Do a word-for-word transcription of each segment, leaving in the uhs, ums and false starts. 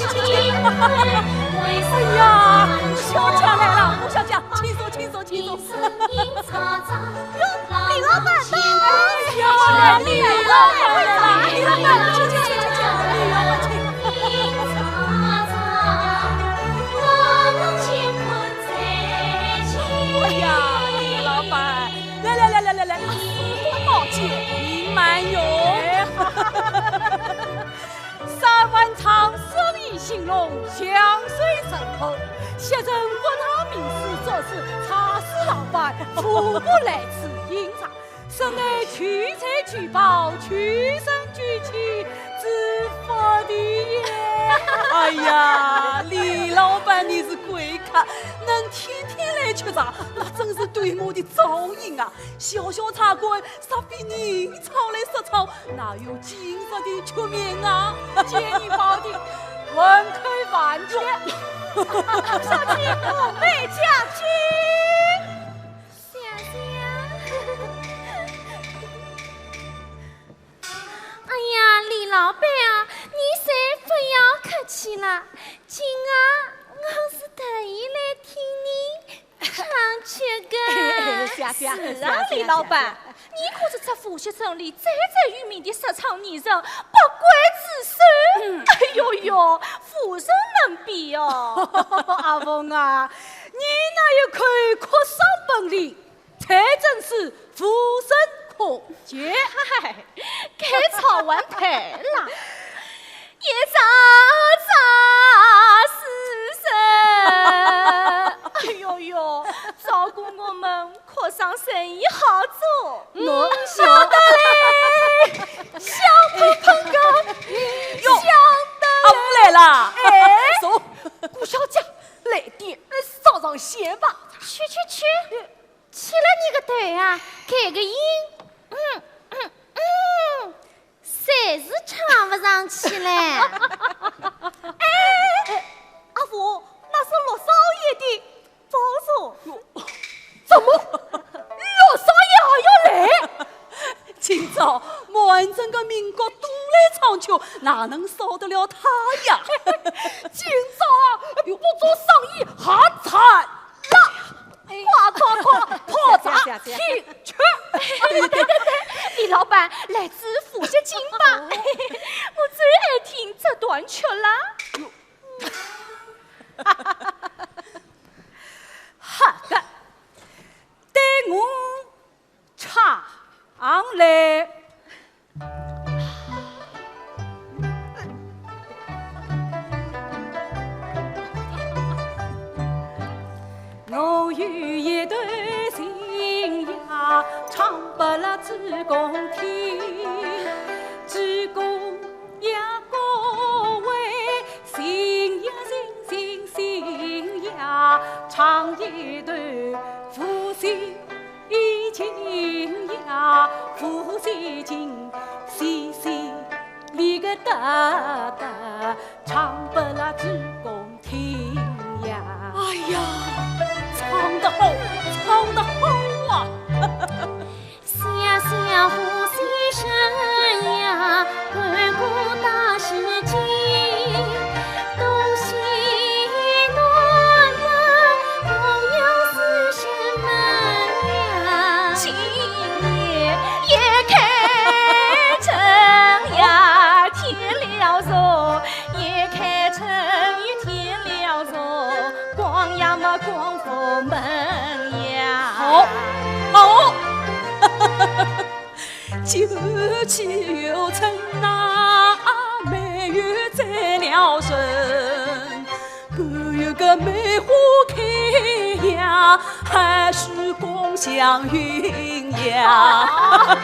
哎呀，小姐来了，小姐，请坐，请坐，请坐。哟，李老板到了。哎呀，李老板来了，李老板，请，请，请，请，请，李老板，请。哎呀，李老板，来，来，来，来，来，来，啊，多谢，您慢用。哎，哈哈哈哈。 三碗汤，生意兴隆，香水甚好。昔日国泰民私做事，差使老板，无不来此饮茶。省内求财求宝，求神求气，之福地也。哎呀，李老板，你是贵客，能天天来吃茶，那真是对我的照应啊！小小茶馆， 煞比人潮来说唱，哪有今日的局面啊？见你保定，文客万千，上去五百将军。想想。哎呀，李老板啊，你先不要客气了，今啊，我是特意来听你 唱曲个。谢谢，是啊，谢谢，李老板，谢谢。你可是出府学城里最最有名的说唱艺人，不愧之首。嗯。哎呦呦，无人能比哦。阿凤啊，你那一口哭丧本领，才真是无人可及。嗨，该早完蛋了。 一朝朝思晨。哎呦呦，照顾我们哭丧生意好做。嗯，晓得嘞，晓得嘞。哟，晓得嘞。阿凤来啦。哎，坐。顾小姐，来点，烧上香吧。去去去。 去了你个头啊，改个音。嗯，嗯，嗯，实在是唱不上去嘞。哎，阿凤，那是六少爷的宝座。怎么？六少爷还要来？今朝满整个民国都来唱曲，哪能少得了他呀？今朝啊，不做生意还惨了。 快快快，泡茶请吃。对对对对对，李老板，来支胡须琴吧。我最爱听这段曲了。好的，待我唱来。 我有一段情呀，唱拨了主公听。主公呀，各位，情呀，情，情，情呀，唱一段无情 一情呀，夫妻情，细细里个哒哒，唱拨了主公听呀。哎呀，唱得好，唱得好啊！小小夫妻身呀， 关公打西京，东西南北，朋友是什么呀？今夜也开城呀，添了座，也开城又添了座，光呀么光福门呀。好，好。 九曲游春啊，梅雨醉了人。半月个梅花开呀，海水光像云呀。哎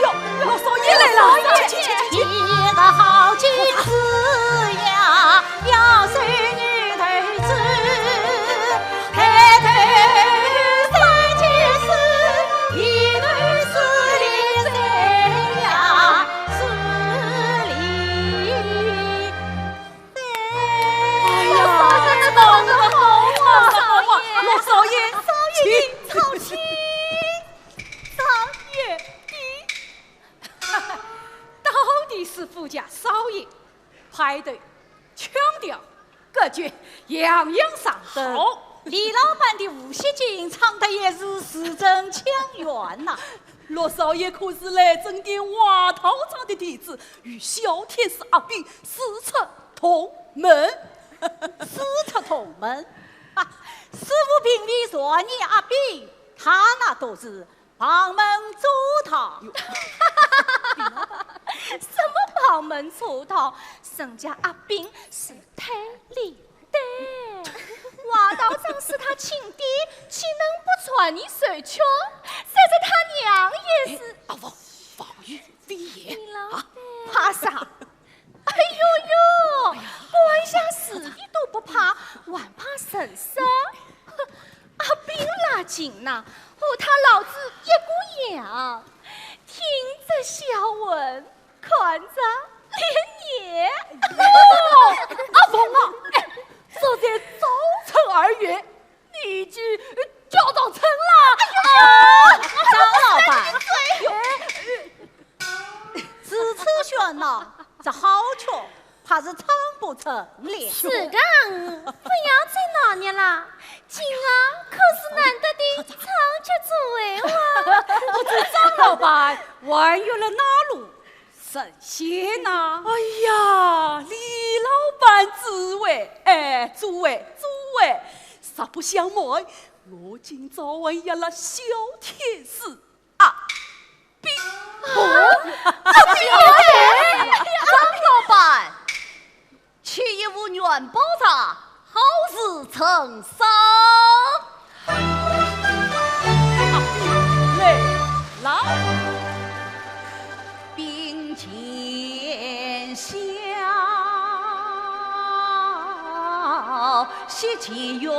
呦，老少爷来了，老少爷，请，请，请，请。一个好景致呀，要水女头子。 抬头三千尺，一头四里山呀，四里山。哎呀，唱得好啊，老少爷，少爷，请。少爷的，到底是富家少爷，抬头腔调，格局样样上等。好，李老板的无锡劲唱得也是字正腔圆呐。陆少爷可是来正点华陶掌的弟子，与小天使阿炳师出同门。师出同门？啊，师父并非传你阿炳，他那都是旁门左道。什么旁门左道？人家阿炳是太厉害。华陶掌是他亲爹，岂能不传你授课？再者他娘也是……哎，阿凤，放于非言。李老板。啊，怕啥？哎呦呦，官下死的都不怕，还怕人杀？哼，阿炳拉近呐，和他老子一个样，听着销魂，看着脸眼。哟，阿凤啊，哎，这才早晨而已，你已经叫早晨了。哎呦，张老板，如此喧闹，这好曲怕是唱不成了。是个，不要再闹热了，今儿可是难得的唱曲聚会哇。不知张老板还有了哪路神仙呐？哎呀，李老板，诸位，哎，诸位，诸位，实不相瞒，我今朝还约了小天使阿炳。哦，阿炳，张老板，且一壶元宝茶，好事成双。阿炳来了。并肩笑，喜结容。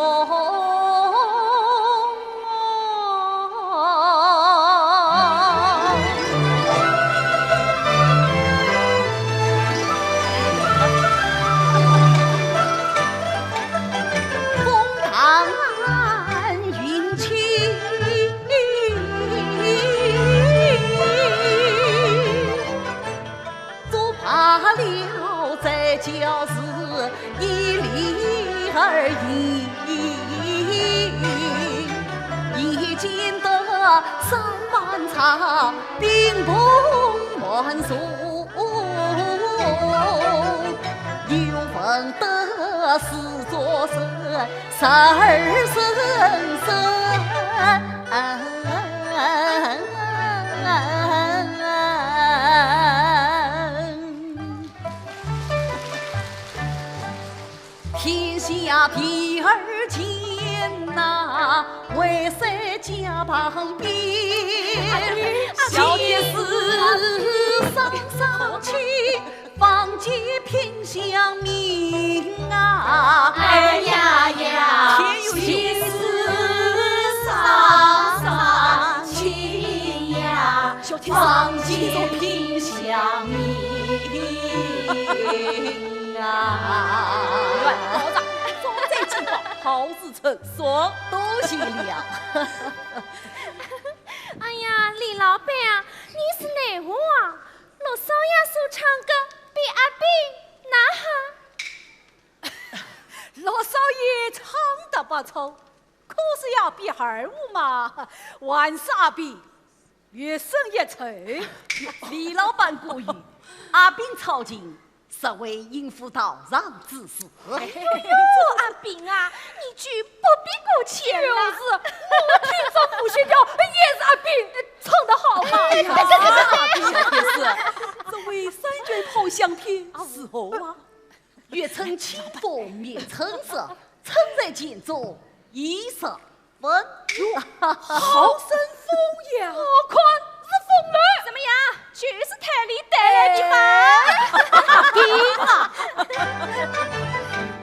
天下第二间呐，为谁家旁边？小姐是上上去，房间品香茗啊。哎呀呀，天有有。上上去呀，小姐是房间品香茗。 啊。元宝茶，重在轻薄，好事成双。多谢了。哎呀，李老板啊，你是哪壶啊？陆少爷所唱个比阿炳哪哈？陆少爷唱得不错，可是要比二壶嘛，还是阿炳 略胜一筹。李老板过誉，阿炳操琴，实为应付道上之事。哎呦呦，阿炳啊，你就不必过谦了。就是，我听着无锡调，也是阿炳唱得好嘛。哎呀，阿炳也是，这位三弦炮香片是何啊？ 月称清风，明称热，称在琴中已十分。哟，好生风呀！哦，看是风了。怎么样？就是台里带来的吗？哎，阿炳啊！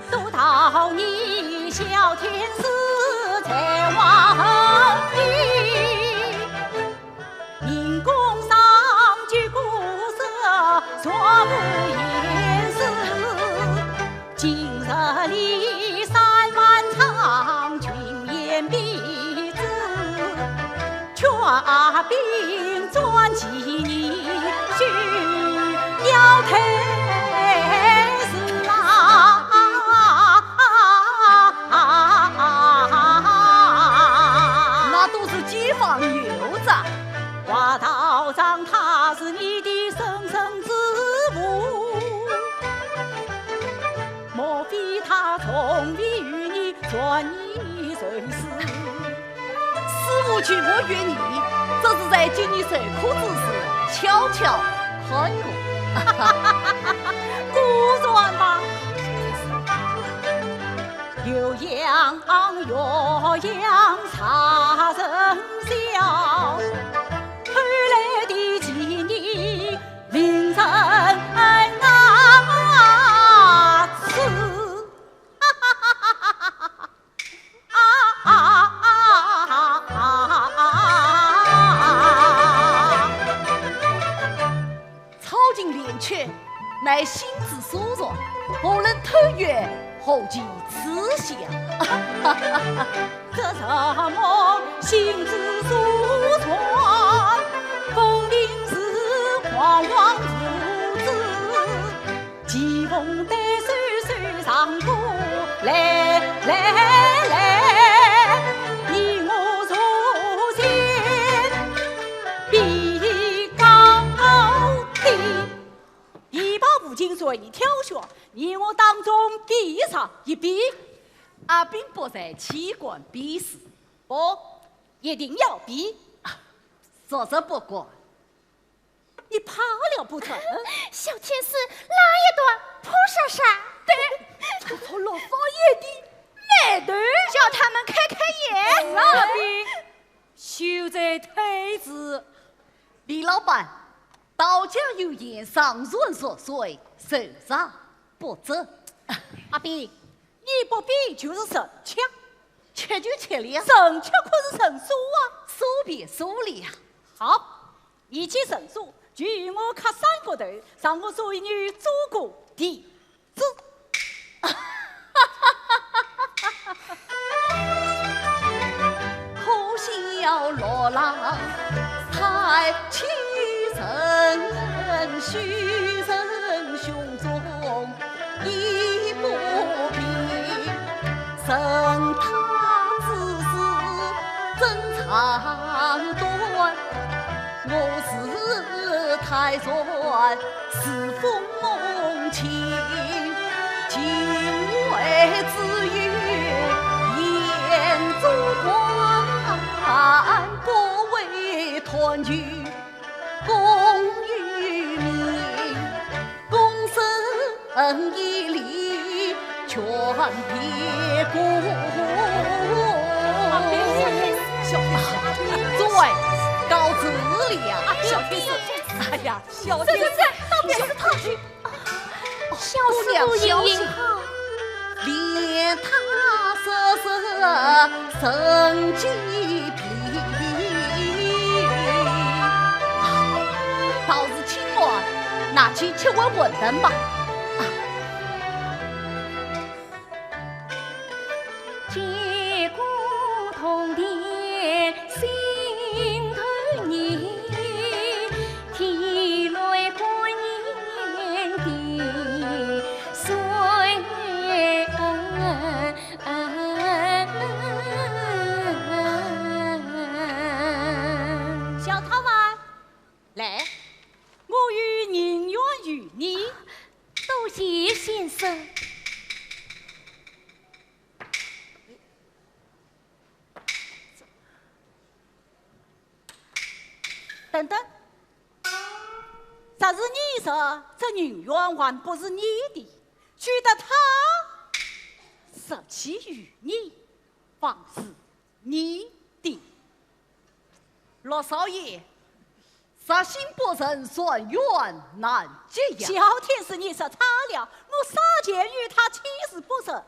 都道你小天使在望里。 明公上句古诗，说无言辞。今日里三万场，群雁比之，却阿炳传奇，你休要推辞啊。从未与你传你生死。师父拒我于你，只是在今日受苦之时，悄悄看过。果然吧。 操尽连曲，乃心之所愿，何论偷怨，何其痴想。这什么心之所愿，分明是狂妄无知。 棋逢对手手上过，来来来，你我如今比高低。琵琶无情随挑选，你我当中比上一比。阿炳不在，岂敢比试？不，一定要比。啊，昨日不敢。 你怕了不成？小天使，拉一段，扑煞煞。对，戳戳落花眼的美头，叫他们开开眼。阿炳，休得推辞。李老板，道家有言，上善若水，受上不争。阿炳，你不比就是神巧，吃就吃了。神巧可是神速啊。速便速了。好， 你既神速，就与我磕三个头，让我做一女做个弟子。可笑落郎太欺人，虚人胸中 意不平，任他之事怎长短，我自泰然是风清，敬畏之有眼中观，不为贪求功与名。 躬身一礼，全别过。小天使，诸位，告辞了。小天使，哎呀，小天使，到别处去。小姑娘，小心。 连他说说神机皮。道士请安，拿去吃碗馄饨吧。啊。 小桃花，来，我有银元与你。多谢先生。 等等，这是你说，这银元还不是你的，取得他舍弃于你，方是你的。陆少爷， 实心不成，船员难及呀。小天使，你说差了，我少见于他欺世不成，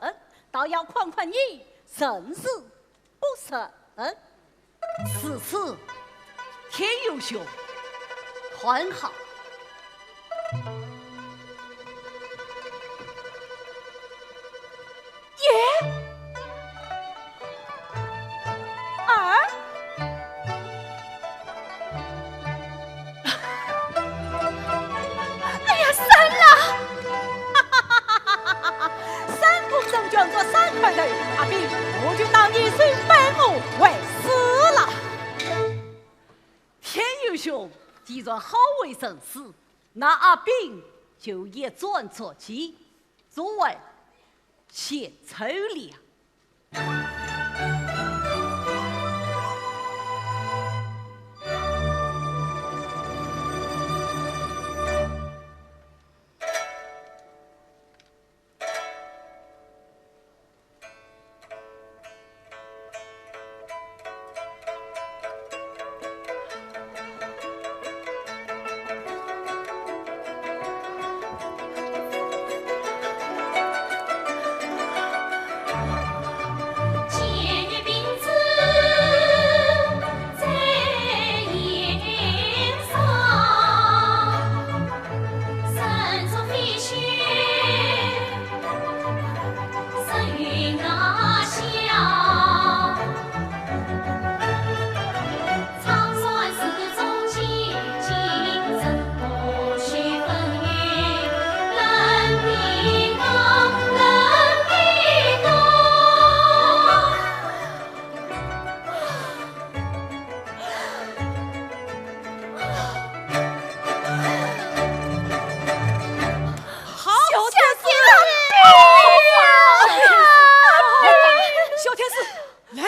倒要看看你成是不成。如此，天佑兄，看好。 一，二。哎呀，三了！三个人卷作三块头，阿炳，我就当你是拜我为师了。天佑兄，既然好为人师，那阿炳就一转出去。诸位，献丑良。好，小天使，小天使，来。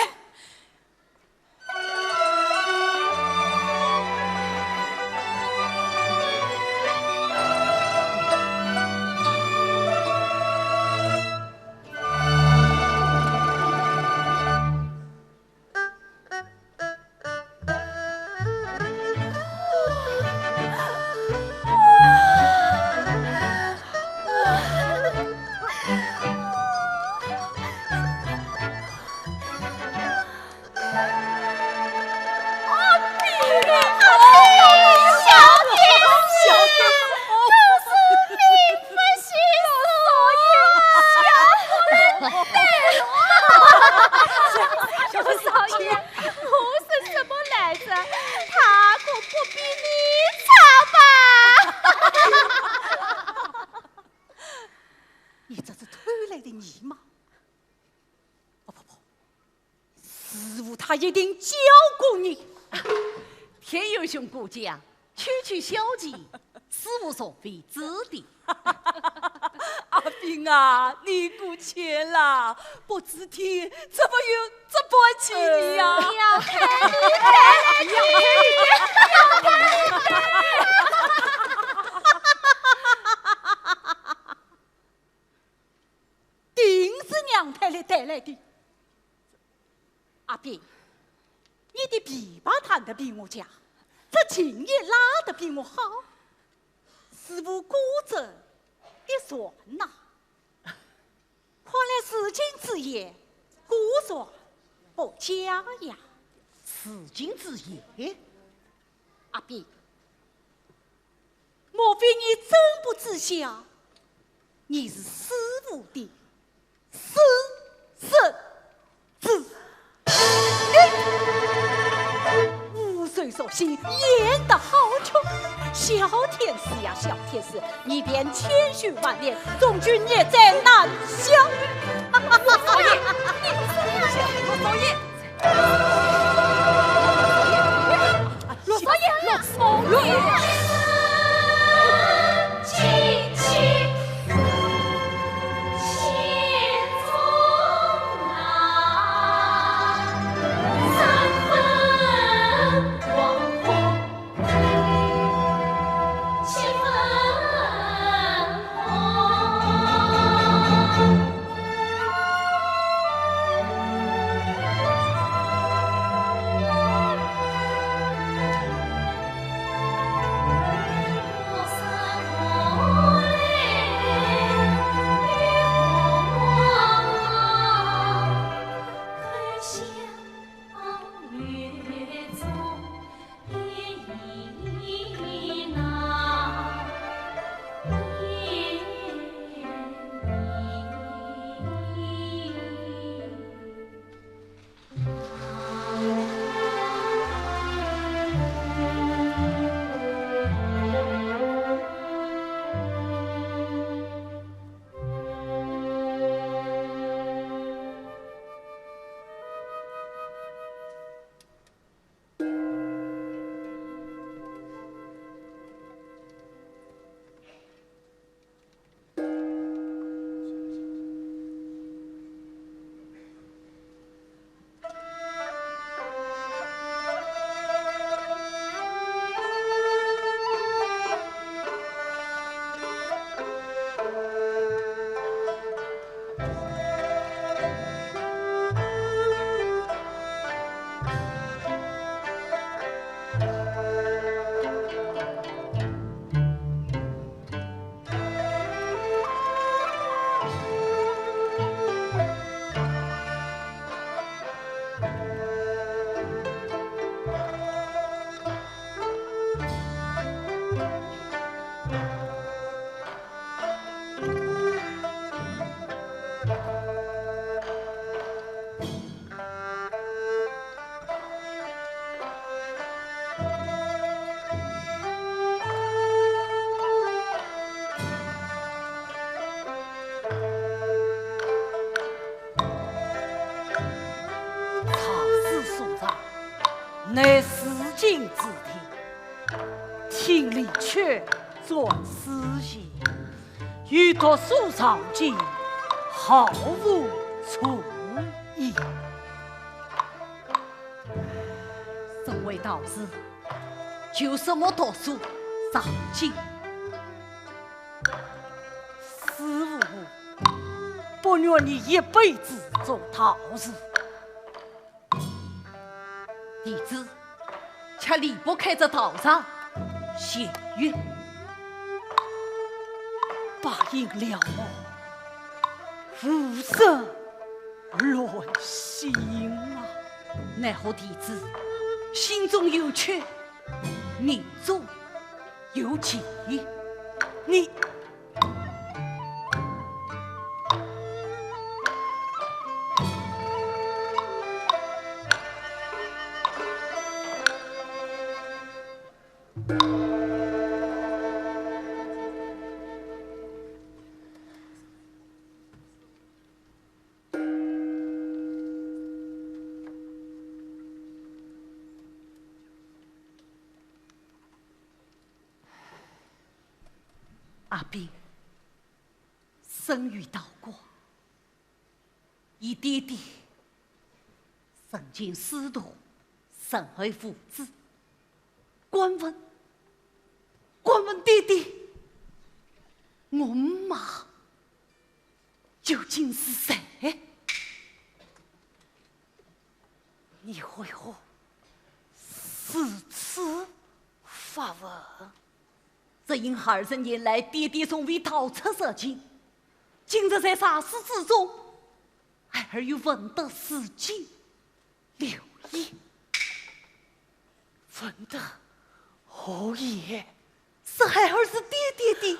少爷，我说什么来着？他可不比你差吧？你这是偷来的泥吗？不不不，师傅他一定教过你。田元雄过奖，区区小计，师傅从未指点。阿炳啊，你过谦了，不指点，怎么有这般气力呀？哎呀，太厉害了！定是娘胎里带来的。阿炳，你的琵琶弹得比我佳，这琴也拉得比我好，似乎孤枕一床呐。看来自今之夜，孤床不佳呀。自今之夜？阿炳， 莫非你真不知晓，你是师父的私生子？你污水作兴，演得好穷。小天使呀，小天使，你便千寻万变，终究孽债难消。少爷，你不是这样的。少爷， 老少爷，老少爷。茶书书场，乃四经之地，听李雀传诗言，又读书藏经，毫无错误。身为道士，就什么读书藏经。 师父，不愿你一辈子做道士。弟子却离不开这道场闲游。白云撩拨，无事乱心啊。奈何弟子心中有缺，命中 有情。你，阿炳，生于道观，伊爹爹曾经师徒，甚爱父子。敢问，敢问爹爹，我姆妈 究竟是谁？你为何如此发问？只因二十年来，爹爹从未道出实情，今日在茶书之中，孩儿又闻得事情。 留意，闻得何言？是孩儿是爹爹的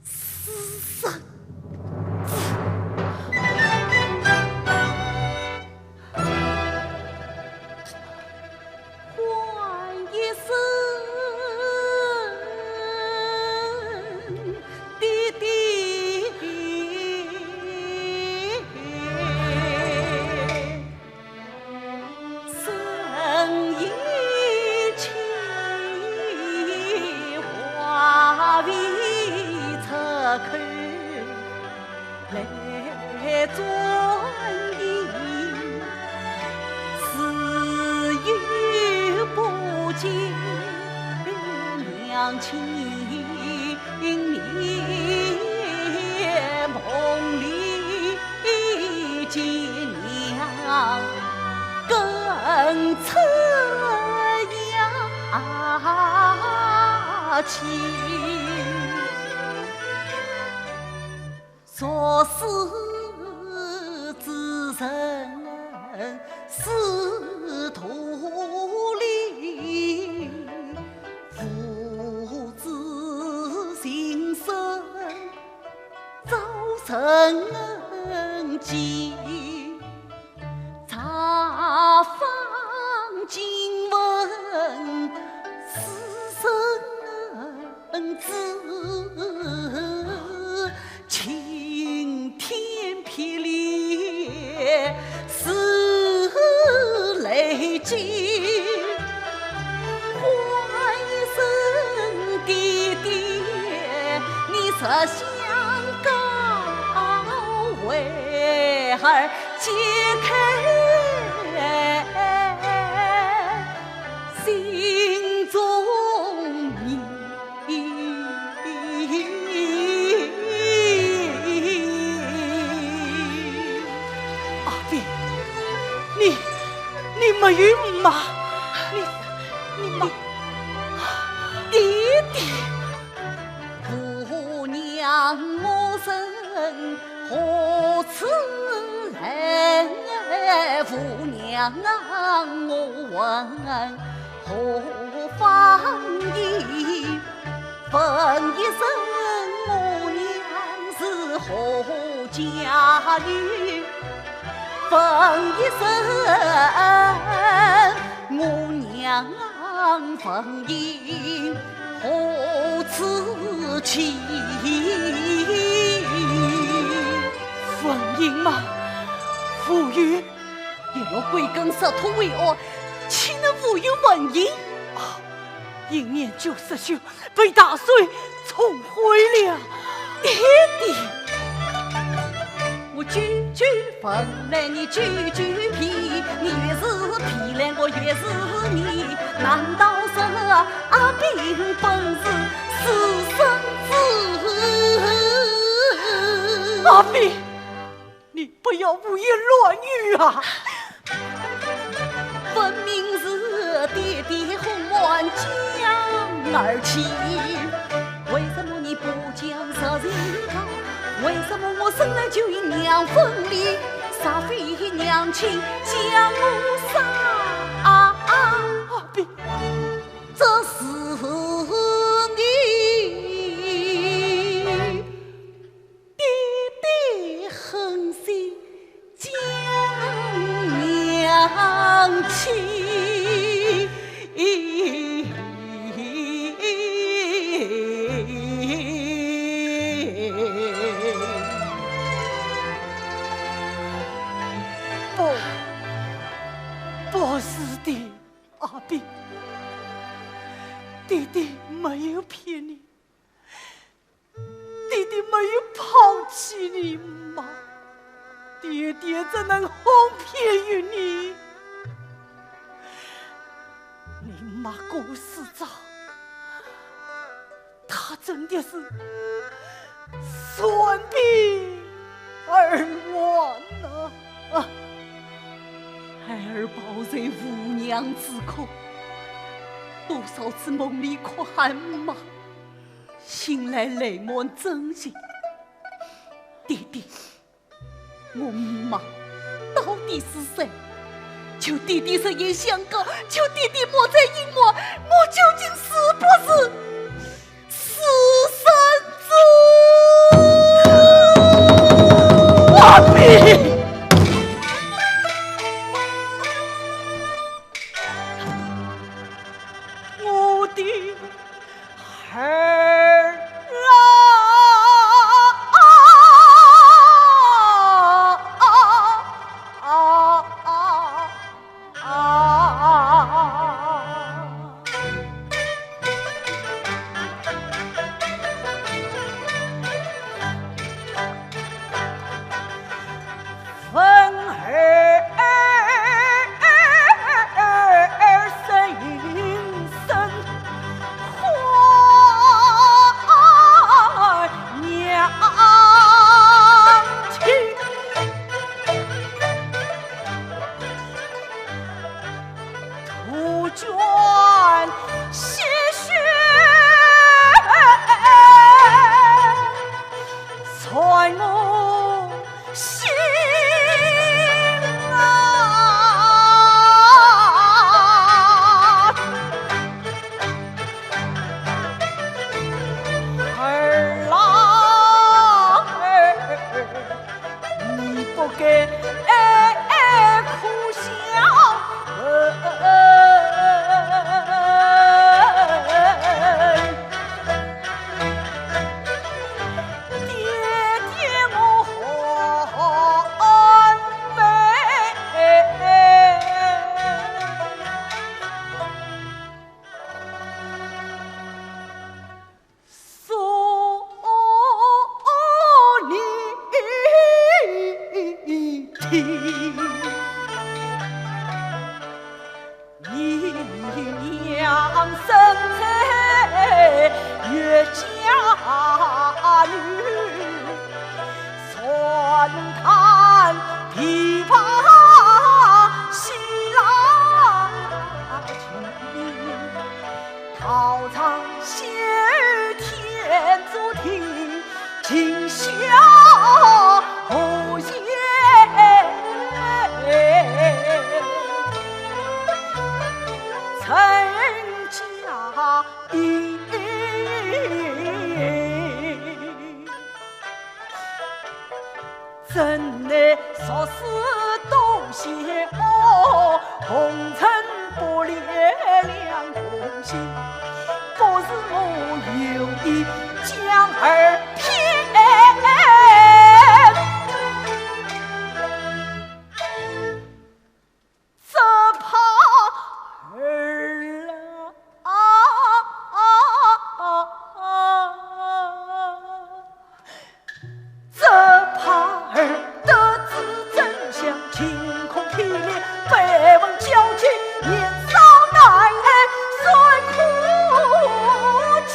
私生子。 唤一声爹爹，声音轻，话未出口。 来转音，似有不见娘亲面，梦里见娘更出娘亲。 作诗之人是徒劳，无知情深遭人欺。 茶舫惊闻私生子，晴天霹雳似雷击。唤一声爹爹，你实相告，为儿 解开心中谜。阿炳，你，你没有吗？你，你没，爹爹。 父娘我身何处来？父娘我问何方言？问一声我娘是何家女问一声，我娘问英何处去？问英嘛，无有。一路归根杀头为案，岂能无有问英？啊，英年久失修， 被大水冲毁了。爹爹，我句句问来你句句骗，你越是骗来我越是疑，难道是阿炳本是私生子？阿炳，你不要胡言乱语啊！ 分明是爹爹哄瞒江儿去，为什么你不讲实情啊？为什么我生来就与娘分离，煞非娘亲将我杀？啊，啊，啊，这是你 爹爹狠心将娘弃。不，不是的，阿炳，爹爹没有骗你。 爹爹没有抛弃你嘛，爹爹怎能哄骗于你？你妈过世早，她真的是酸病而亡啊！啊，孩儿饱受无娘之苦，多少次梦里哭喊妈， 醒来泪满枕头。爹爹，我妈到底是谁？求爹爹实言相告，求爹爹莫再隐瞒，我究竟是不是私生子？阿炳！ 我的孩儿啊！城内俗事多险恶，红尘薄烈两空心。不是我有意将儿骗，只怕儿啊，只怕儿得知真相，晴空霹雳，百万交集，年少难挨，谁可欺？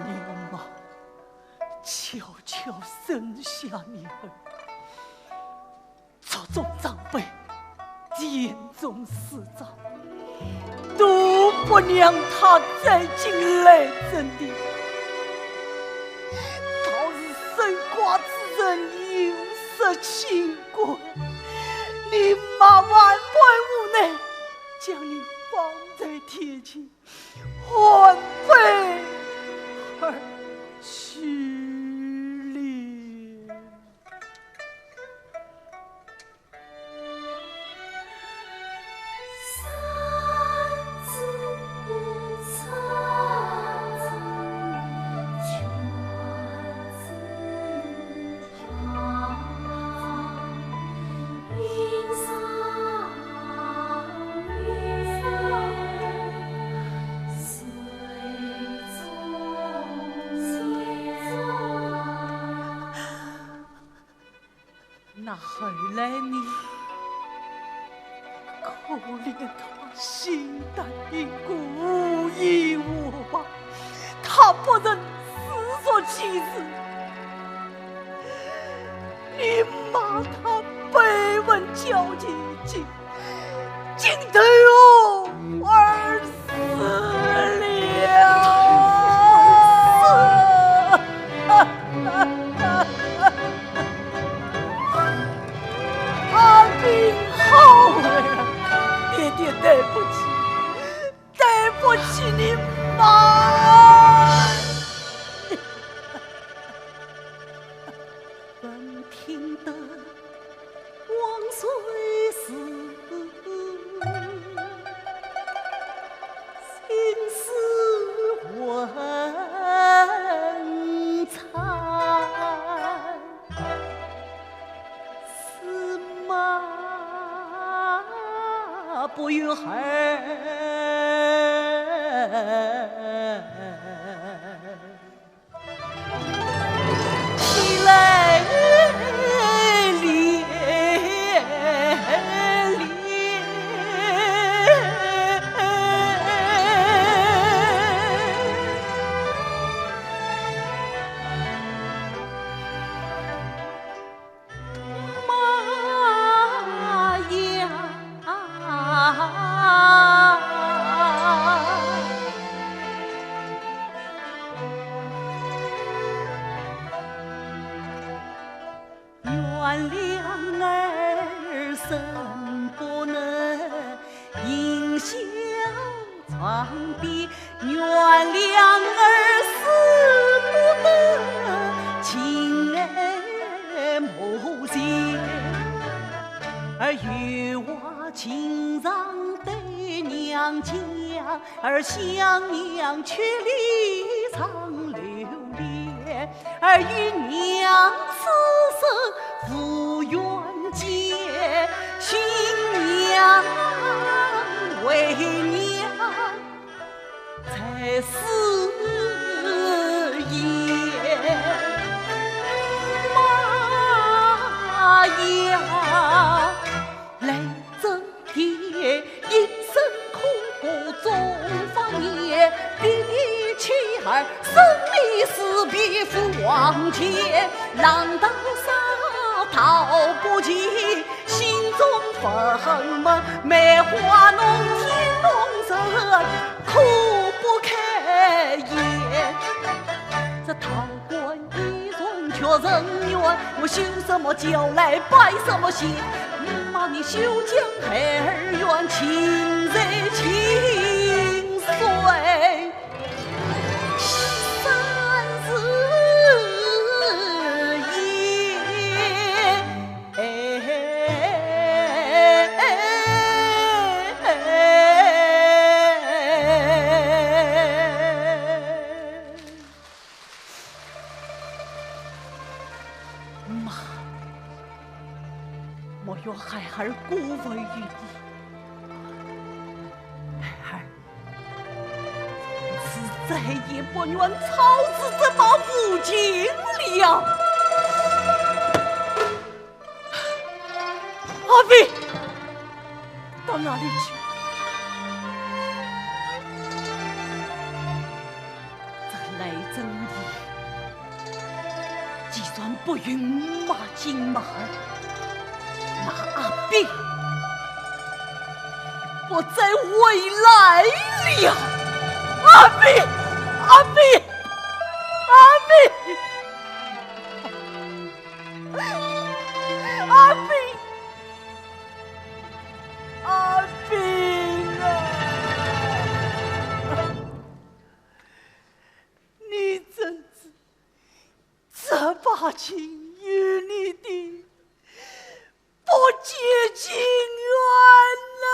你妈悄悄生下你儿，族中长辈尽忠事长，都不让他再进来这里。道是守寡之人有失亲 官，你妈万般无奈，将你放在天津，还被儿欺凌。 那后来呢？可怜他形单影孤，无依无靠，他不忍自作其事。你骂他百万交集，竟，竟投河而死了。 啊，命好啊！爹爹对不起，对不起你妈。闻听得 往岁时，心事很惨，司马不由儿。 起来哩哩。妈呀！ 原谅儿身不能行孝 床边，原谅儿死不得情爱母情。儿有话情长对娘讲，儿想娘去里常留恋。 儿与娘此生无缘见，新娘为娘在思念。妈呀！ 来争爹，一声苦不终发言，逼你妻儿生离死别赴黄泉，郎当杀到不及，心中愤懑，梅花弄尽弄人，苦不堪人怨，我修什么桥来拜什么仙，骂你休将孩儿冤，情债情债三日夜。妈，我愿孩儿过问于你。孩儿，你再也不愿操持这把胡琴了。阿飞，到哪里去？ 这来生你既然不允骂金马儿，那阿炳不再回来了。阿炳，阿炳，阿炳，阿炳啊！ 你怎知这把琴与你的不解情缘啊？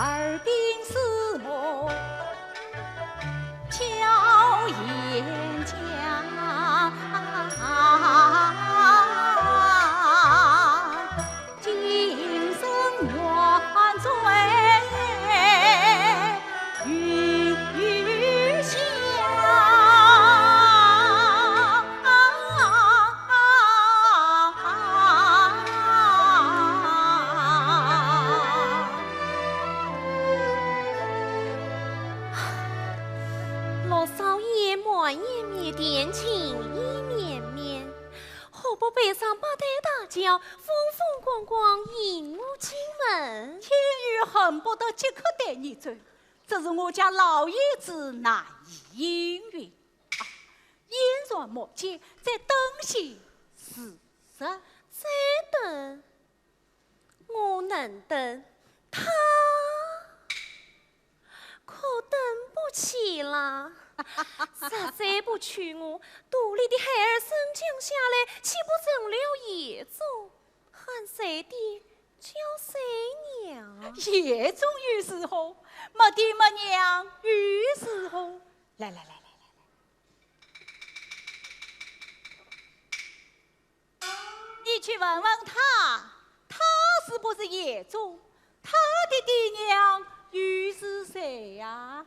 耳鬓厮磨巧眼佳，今生愿醉 余香。陆少爷满眼迷恋情意绵绵，何不背上八抬大轿，风风光光迎我进门？天宇恨不得即刻带你走， 只是我家老爷子难以应允。啊，眼前目前，再等些时日。再等？我能等，他可等不起啦。若再不娶我，肚里的孩儿生降下来，岂不成了野种？喊谁爹叫谁娘？野种又如何？没爹没娘又如何？来来来来来来，你去问问他，他是不是野种？他的爹娘又是谁呀？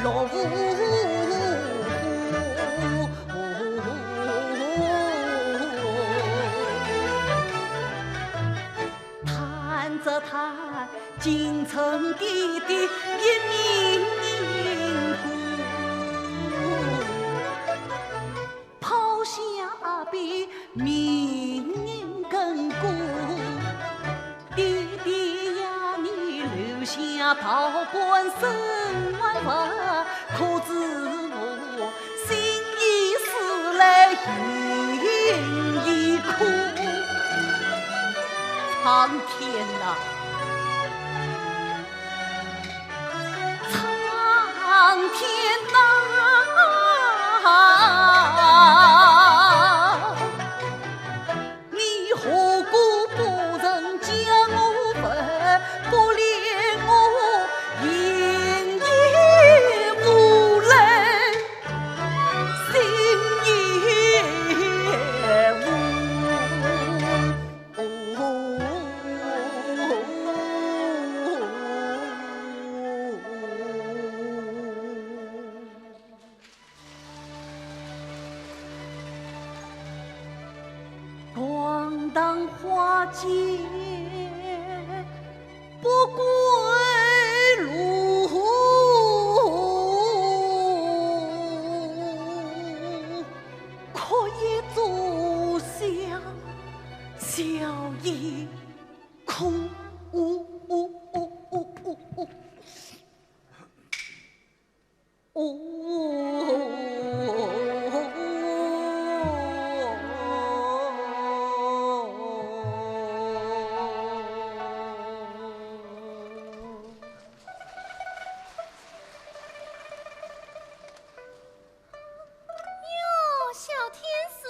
独舞。弹着弹，京城的第一名歌。 抛下笔，命人更歌。爹爹呀，你留下道观生活，可知我心已死来形已枯。苍天呐！ 苍天呐，你何故不曾将我问，不怜我，今夜无泪，心也无。 逛荡花街不归路，哭也坐下，笑也哭。哟，小天使，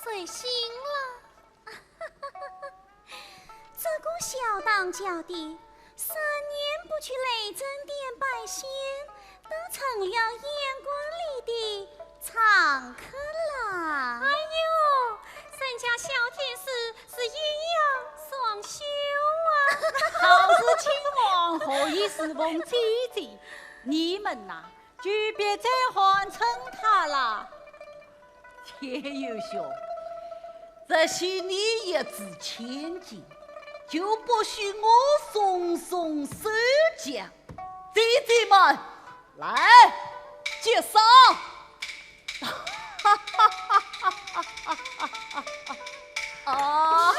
睡醒了。 这个小当家的，三年不去雷震殿拜仙，都成了县官里的常客了。哎呦，人家小天使是阴阳双修啊。好事亲王，何以侍奉姐姐？你们呐，就别再寒碜她了。 天佑兄，这些年一字千金，就不许我松松手脚。姐姐们，来，接上。啊！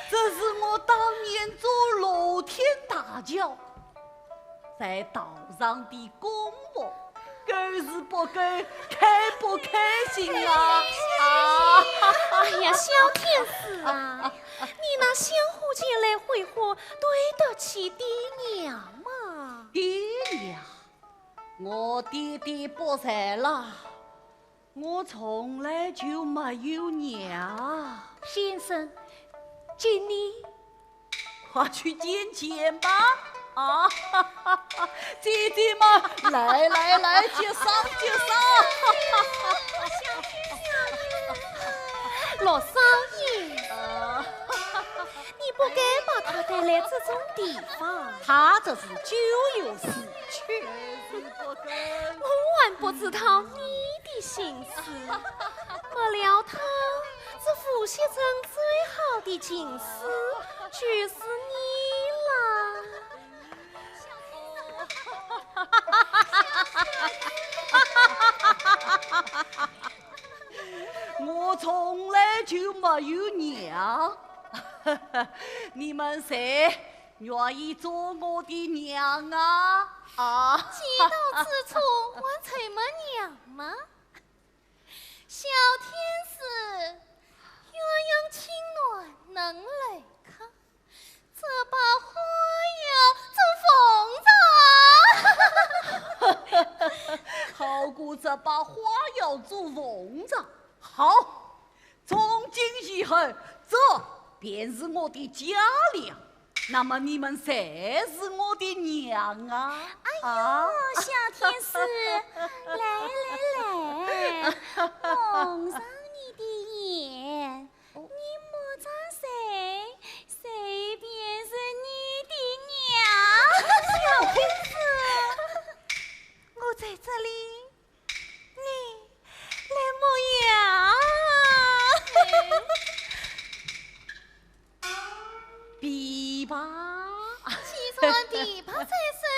这是我当年做罗天大轿 在道上的功劳，够是不够开不开心啊？啊！哎呀，小天使啊，你那相互间来挥霍，对得起爹娘吗？爹娘，我爹爹不在了。 我从来就没有娘。先生，请你快去见见吧。啊，姐姐们，来来来，接上接上。罗少爷，啊，你不该把她带来这种地方。她这是酒游诗趣。 我还不知道你的心思，没料到这府县城最好的进士就是你啦。我从来就没有娘，你们谁 愿意做我的娘啊？啊！既到此处，还愁么娘吗？小天使，鸳鸯情愿能来客，这把花要做凤凰。好过这把花要做凤凰。好， 从今以后，这便是我的家了。那么你们谁是我的娘啊？哎呦，啊？小天使，来来来，蒙上你的眼，你莫张谁，谁便是你的娘。到底怕谁是